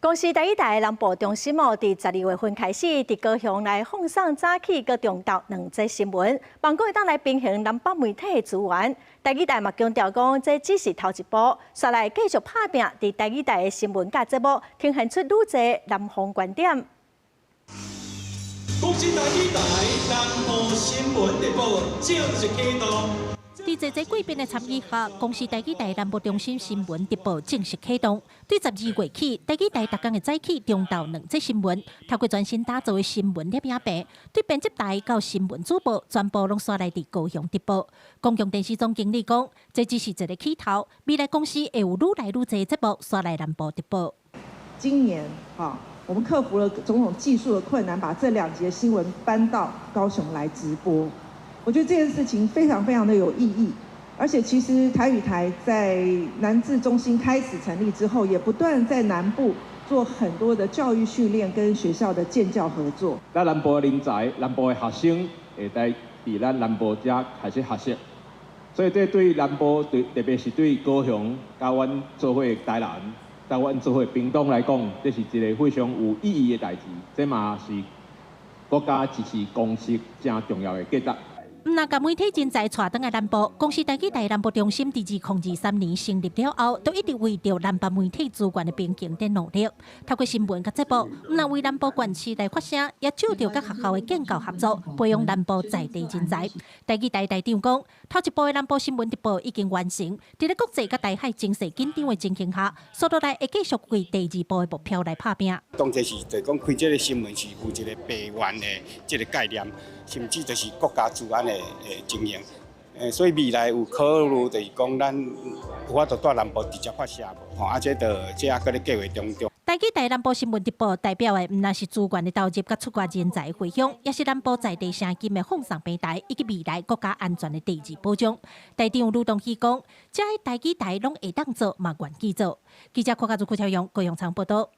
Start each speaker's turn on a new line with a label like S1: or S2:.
S1: 公視台語台南部中心哦，佇12月份開始，佇高雄來放送早起佮中晝兩節新聞，望講會當來平衡南北媒體的資源。台語台嘛強調講，這只是頭一步，紲來繼續拍拚，佇台語台的新聞佮節目，呈現出愈濟南方觀點。
S2: 公視台語台南部新聞直播正式啟動。
S3: 佇濟濟貴賓的參與下，公視台語台南部中心新聞直播正式啟動。對12月起，台語台逐工的早起、中晝兩節新聞，透過全新打造的新聞攝影棚，對編輯台到新聞主播，全部攏紲來佇高雄直播。公共電視總經理講，這只是一個起頭，未來公視會有愈來愈濟節目紲來南部直播。
S4: 今年哈，我們克服了種種技術的困難，把這兩節新聞搬到高雄來直播。我覺得這件事情非常非常的有意義，而且其實台語台在南自中心開始成立之後，也不斷在南部做很多的教育訓練跟學校的建教合作。
S5: 咱南部的人才、南部的學生會來佇咱南部遮開始學習，所以這對南部，對特別是對高雄、佮阮做伙台南、佮阮做伙屏東來講，這是一個非常有意義的代誌。這嘛是國家支持公視誠重要的價值。
S3: 毋但共媒體人才帶轉來南部，公視台語台南部中心佇2023年成立了後，都一直為著南北媒體資源的平衡佇努力。透過新聞佮節目，毋但為南部縣市來發聲，也藉著佮學校的建教合作，培養南部在地人才。台語台台長講，頭一步的南部新聞直播已經完成，佇咧國際佮台海情勢緊張的情形下，紲落來會繼續為第二步的目標來拍拚。
S6: 當作是就講開這個新聞是有一個備援的這個概念，甚至就是國家資安的情形，所以未來有考慮就是講咱有法度蹛南部直接發射無？吼，啊，這就這猶閣咧計劃當中。
S3: 台語台南部新聞直播代表的，毋但是資源的投入佮出國人才的回鄉，也是南部在地聲音的放送平台，以及未來國家安全的第二保障。台長呂東希講，這台語台攏會當做，嘛願意做。記者郭家祖、郭超勇、高雄場報道。